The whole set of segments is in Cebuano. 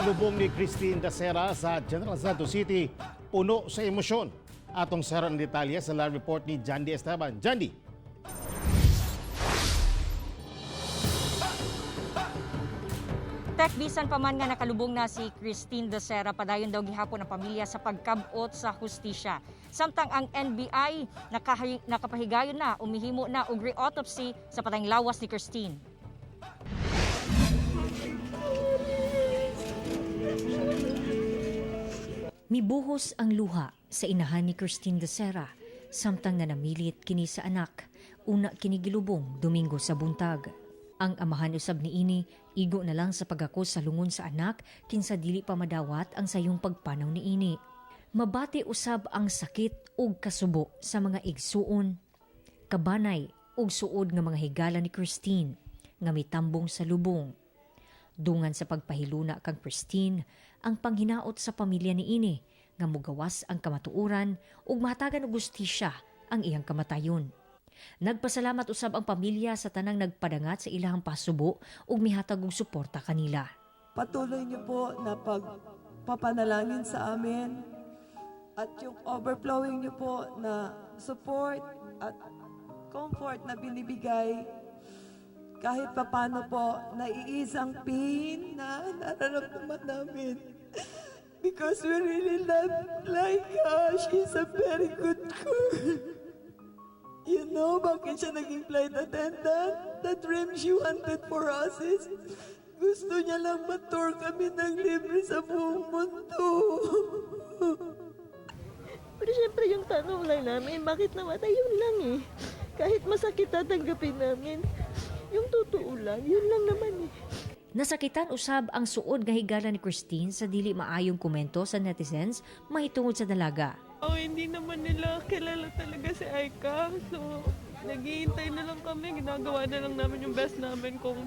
Lubong ni Christine Dacera sa General Santos City, puno sa emosyon. Atong saran ang detalye sa live report ni Jandy Esteban. Jandy! Tek, bisan pa man nga nakalubong na si Christine Dacera, padayon daw gihapon ang pamilya sa pagkabot sa hustisya. Samtang ang NBI nakapahigayon na, umihimo na og re-autopsy sa patayng lawas ni Christine. Mibuhos ang luha sa inahan ni Christine Dacera samtang nanamilit kini sa anak. Una kini gilubong Domingo sa buntag. Ang amahan usab niini igo na lang sa pagakos sa lungon sa anak kinsa dili pa madawat ang sayong pagpanaw niini. Mabati usab ang sakit ug kasubo sa mga igsuon, kabanay ug suod nga mga higala ni Christine nga mitambong sa lubong. Dungan sa pagpahiluna kang Christine ang panghinaot sa pamilya niini nga mugawas ang kamatuoran ug mahatagan og hustisya ang iyang kamatayon. Nagpasalamat usab ang pamilya sa tanang nagpadangat sa ilahang pasubo ug mihatag og suporta kanila. Patuloy niyo po na pagpapanalangin sa amin at yung overflowing niyo po na support at comfort na binibigay, kahit papano po nai-ease ang pain na nararamdaman namin. Because we really love Laika. She's a very good girl. You know bakit siya naging flight attendant? The dream she wanted for us is gusto niya lang ma-tour kami ng libre sa buong mundo. Pero syempre, yung tanong lang namin, bakit namatay? Yun lang eh. Kahit masakit, tatanggapin namin. Yung totoo lang, yun lang naman eh. Nasakitan usab ang suod nga higala ni Christine sa dili maayong komento sa netizens mahitungod sa dalaga. Oh, hindi naman nila kilala talaga si Aika. So, naghihintay na lang kami. Ginagawa na lang namin yung best namin kung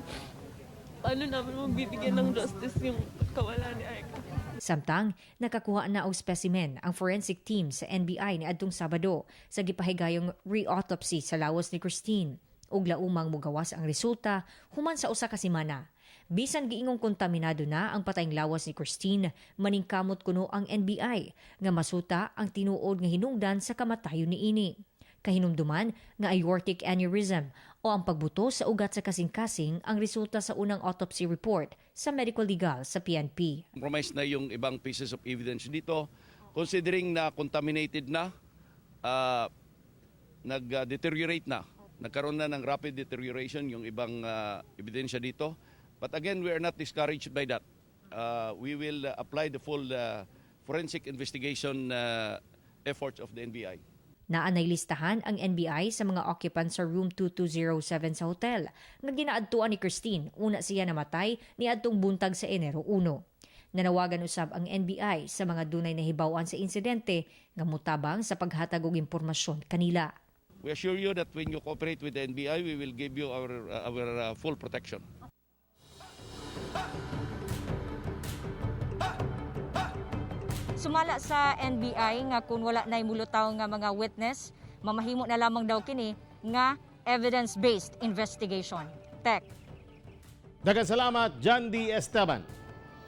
paano namin magbibigyan ng justice yung kawala ni Aika. Samtang nakakuha na og specimen ang forensic team sa NBI niadtong Sabado sa gipahigayong re-autopsy sa lawas ni Christine ug laumang mugawas ang resulta human sa usa ka semana. Bisan giingong kontaminado na ang patayng lawas ni Christine, maningkamot kuno ang NBI nga masuta ang tinuod nga hinungdan sa kamatayon niini. Kahinumduman nga aortic aneurysm o ang pagbuto sa ugat sa kasing-kasing ang resulta sa unang autopsy report sa medical legal sa PNP. Compromise na yung ibang pieces of evidence dito. Considering na contaminated na, nag-deteriorate na, nagkaroon na ng rapid deterioration yung ibang ebidensya dito. But again, we are not discouraged by that. We will apply the full forensic investigation efforts of the NBI. Naanay listahan ang NBI sa mga occupants sa room 2207 sa hotel nga ginaadtuan ni Christine una siya namatay niadtong buntag sa Enero 1. Nanawagan usab ang NBI sa mga dunay nahibaw-an sa insidente nga mutabang sa paghatag og impormasyon kanila. We assure you that when you cooperate with the NBI, we will give you our full protection. Sumala sa NBI nga kung wala na'y mulutaw nga mga witness, mamahimo na lamang daw kini nga evidence-based investigation. Tek. Daghang salamat, Jandy Esteban.